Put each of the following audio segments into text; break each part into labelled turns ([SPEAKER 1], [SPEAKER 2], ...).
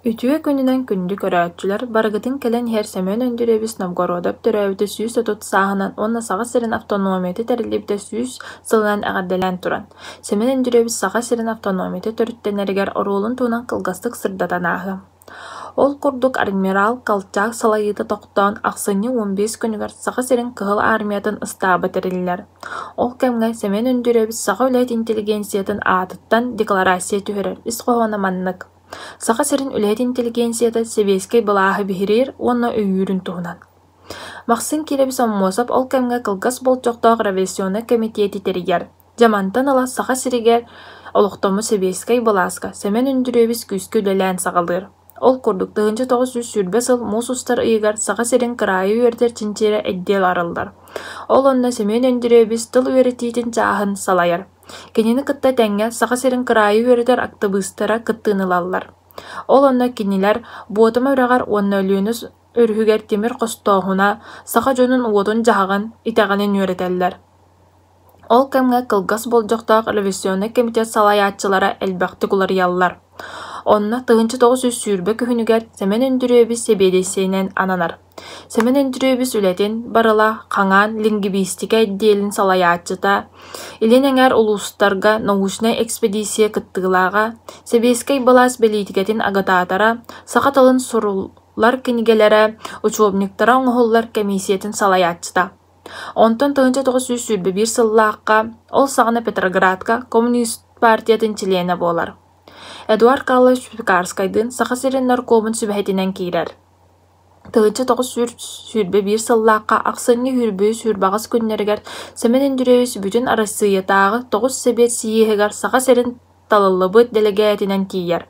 [SPEAKER 1] Үтүө күнүнэн күндү көрөөччүлэр, барыгытын кэлэн иһэр Семен Өндүрүөбүс Новгородов төрөөбүтэ 130 сааһынан уонна Саха сирин автономията тэриллибитэ 100 сылынан эҕэрдэлээн туран, Семен Өндүрүөбүс Саха сирин автономията төрүттэнэригэр оруолун туһунан кылгастык сырдатан ааһыам. Ол курдук адмирал Колчак салайыыта тохтоон, ахсынньы 15 күнүгэр Саха сирин Кыһыл Армиятын ыстааба тэриллэр. Ол кэмҥэ Семен Өндүрүөбүс саха үлэһит интеллигенциятын аатыттан декларация түһэрэр, ис хоһооно маннык: Саха сирин үлэһит интеллигенцията сэбиэскэй былааһы биһириир уонна өйүүрүн туһунан. Махсыын Киирэбис Аммосов ол кэмҥэ кылгас болдьохтоох революционнай кэмитиэти тэрийэр. Дьэ мантан ыла Саха сиригэр олохтоммут сэбиэскэй былааска Сэмэн Өндүрүөбүс күүскэ үлэлээн саҕалыыр. Ол курдук, 1920 сыл муус устар ыйыгар Саха сирин кыраайы үөрэтэр чинчийэр отдел арыллар. Ол онно Семен Өндүрүөбүс тыл үөрэтиитин чааһын салайар. Кинини кытта тэҥҥэ Саха сирин кыраайы үөрэтэр актыбыыстара кыттыыны ылаллар. Ол онно кинилэр Буотама үрэҕэр уонна Өлүөнэ өрүһүгэр тимир хостооһуна, саха дьонун уотун-дьаһаҕын, итэҕэлин үөрэтэллэр. Ол кэмҥэ кылгас болдьохтоох революционнай комитет салайааччылара элбэхтик уларыйаллар. Онно 1920 күһүнүгэр Сэмэн Өндүрүөбүс сэбиэдиссэйинэн ананар. Сэмэн Өндүрүөбүс үлэтин барыла хаҥаан лингвистика отделын салайааччыта, Илин эҥээр улуустарга научнай экспедиция кыттыылааҕа, сэбиэскэй былаас бэлиитикэтин агитатора, саха тылын суруллар кинигэлэрэ, учебниктара оҥоһуллар комиссиятын салайааччыта. Онтон 1921 сыллаахха, ол саҕана Петроградка коммунист партиятын чилиэнэ буолар. Эдуард Карлович Пекарскайдыын Саха сирин наркомун сүбэһитинэн киирэр. 1921 сыллаахха ахсынньы 23-28 күннэригэр Сэмэн Өндүрүөбүс Бүтүн Арассыыйатааҕы Тоҕус Сэбиэт съеһигэр Саха сирин талыллыбыт дэлэгээтинэн тиийэр.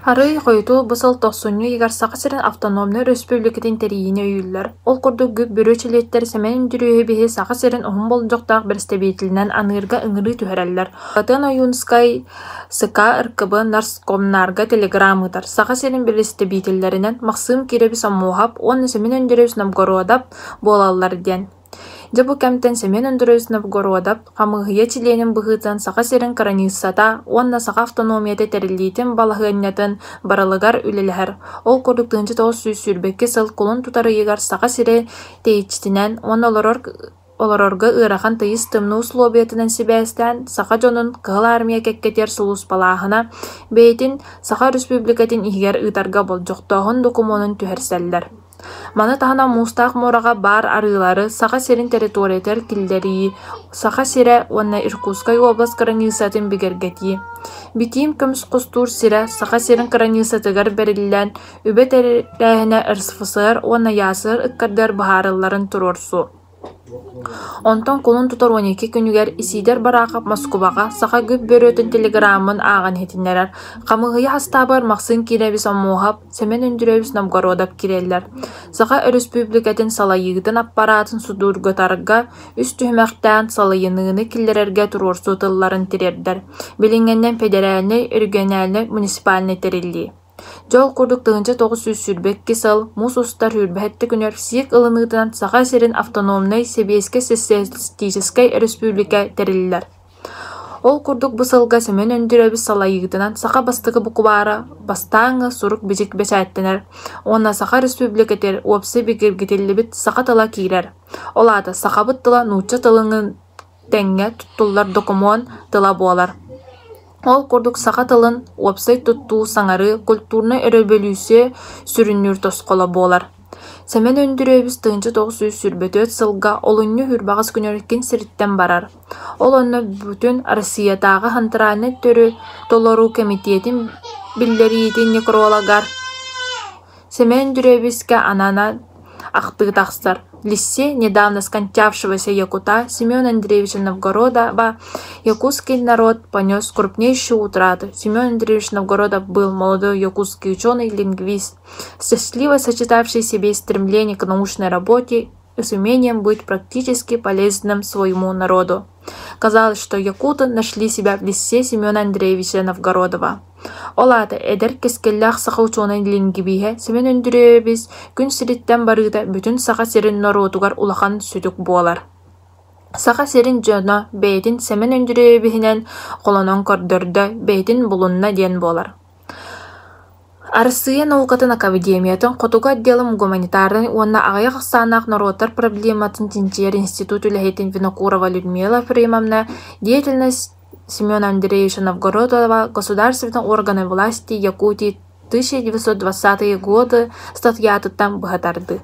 [SPEAKER 1] Арыый хойутуу бу сыл тохсунньу ыйыгар Саха сирин автономнай өрөспүүбүлүкэтин тэрийиини өйүүллэр. Ол курдук Гүп-Бүрү чилиэттэр Сэмэн Өндүрүөбүһү Саха сирин уһун болдьохтоох бэрэстэбиитэлинэн аныырга ыҥырыы түһэрэллэр. Латын Ойуунскай СК РКБ Наркомнарга телеграмм ыытар. Саха сирин бэрэстэбиитэллэринэн Махсыым Кирэбис Омуоһап уонна Семен Өндүрүөбүс Новгородов буолаллар диэн. Дьэ бу кэмтэн Семен Андреевич Новгородов хамыыһыйа чилиэнин быһыытынан Саха сирин кыраныыссата уонна Саха автономията тэриллиитин балаһыанньатын барылыгар үлэлэһэр. Ол курдук 1922 сыл кулун тутар ыйыгар Саха сирэ тэйиччитинэн уонна олорор олорорго ыарахан тыйыс тымныы условиятынан сибээстээн саха дьонун Кыһыл Армия кэккэтигэр сулууспалааһына бэйэтин Саха Өрөспүүбүлүкэтин иһигэр ыытарга болдьохтооһун докумуонун түһэрсэллэр. Маны таһынан Муустаах муораҕа баар арыылары Саха сирин территориятыгар киллэрии, Саха сирэ уонна Иркутскай уобалас кыраныыссатын бигэргэтии. Битиим көмүс хостуур сирэ Саха сирин кыраныыссатыгар бэриллэн, үбэ тэрээһинэ РСФСР уонна ЯСР ыккардыгар быһаарылларын туруорсуу. Онтон кулун тутар 12 күнүгэр Исиидэр Бараахап Москубаҕа Саха гүп бөрүөтүн телеграммын ааҕан иһитиннэрэр. Хамыыһыйа састаабыгар Махсыын Киирэбис Омуоһап, Сэмэн Өндүрүөбүс Новгородов киирэллэр. Саха Өрөспүүбүлүкэтин салайыытын аппараатын судургутарга үс түһүмэхтээн салайыныыны киллэрэргэ туруорсуу тылларын тириэрдэр. Билиҥҥэнэн федеральнай, региональнай, муниципальнай тэриллии. Дьэ ол курдук 1922 сыл муус устар 27 күнүгэр СИК ылыныытынан Саха сирин автономнай Сэбиэскэй Социалистическай Өрөспүүбүлүкэ тэриллэр. Ол курдук бу сылга Семен Өндүрүөбүс салайыытынан саха бастакы букубаара бастааҥҥы сурук-бичик бэчээттэнэр уонна Саха Өрөспүүбүлүкэтигэр уопсай бигэргэтиллибит саха тыла киирэр. Ол аата сахабыт тыла нуучча тылын тэҥҥэ туттуллар докумуон тыла буолар. Ол курдук саха тылын уопсай туттуу, саҥарыы, культурнай өрөбөлүүссүйэ сүрүннүүр тосхоло буолар. Сэмэн Өндүрүөбүс 1924 сылга олунньу 28 күнүгэр күн сириттэн барар. Ол онно бүтүн Россиятааҕы хантарааннай төрү толоруу кэмитиэтин биллэриитин некрологар Семен Дюревичка ананан ахтыы тахсар. Лиссе недавно скончавшегося якута Семена Андреевича Новгородова якутский народ понес крупнейшую утрату. Семен Андреевич Новгородов был молодой якутский ученый-лингвист, счастливо сочетавший в себе стремление к научной работе и с умением быть практически полезным своему народу. Казалось, что якуты нашли себя в лисе Семена Андреевича Новгородова. Ол аата эдэр кэскиллээх саха учуонай лингибииһэ Семен Өндүрүөбүс күн сириттэн барыыта бүтүн Саха сирин норуотугар улахан сүтүк буолар. Саха сирин дьоно бэйэтин Сэмэн Өндүрүөбүһүнэн холонон көрдөрдө, бэйэтин булунна диэн буолар. Арассыыйа наукатын академиятын Хотугу отделын гуманитарнай уонна аҕыйах ахсааннаах норуоттар проблематын чинчийэр институт үлэһитин Винокурова Людмила Ефремовна «Деятельность Семена Андреевича Новгородова государственные органы власти Якутии 1920-е годы» статьятыттан быһа тардыы.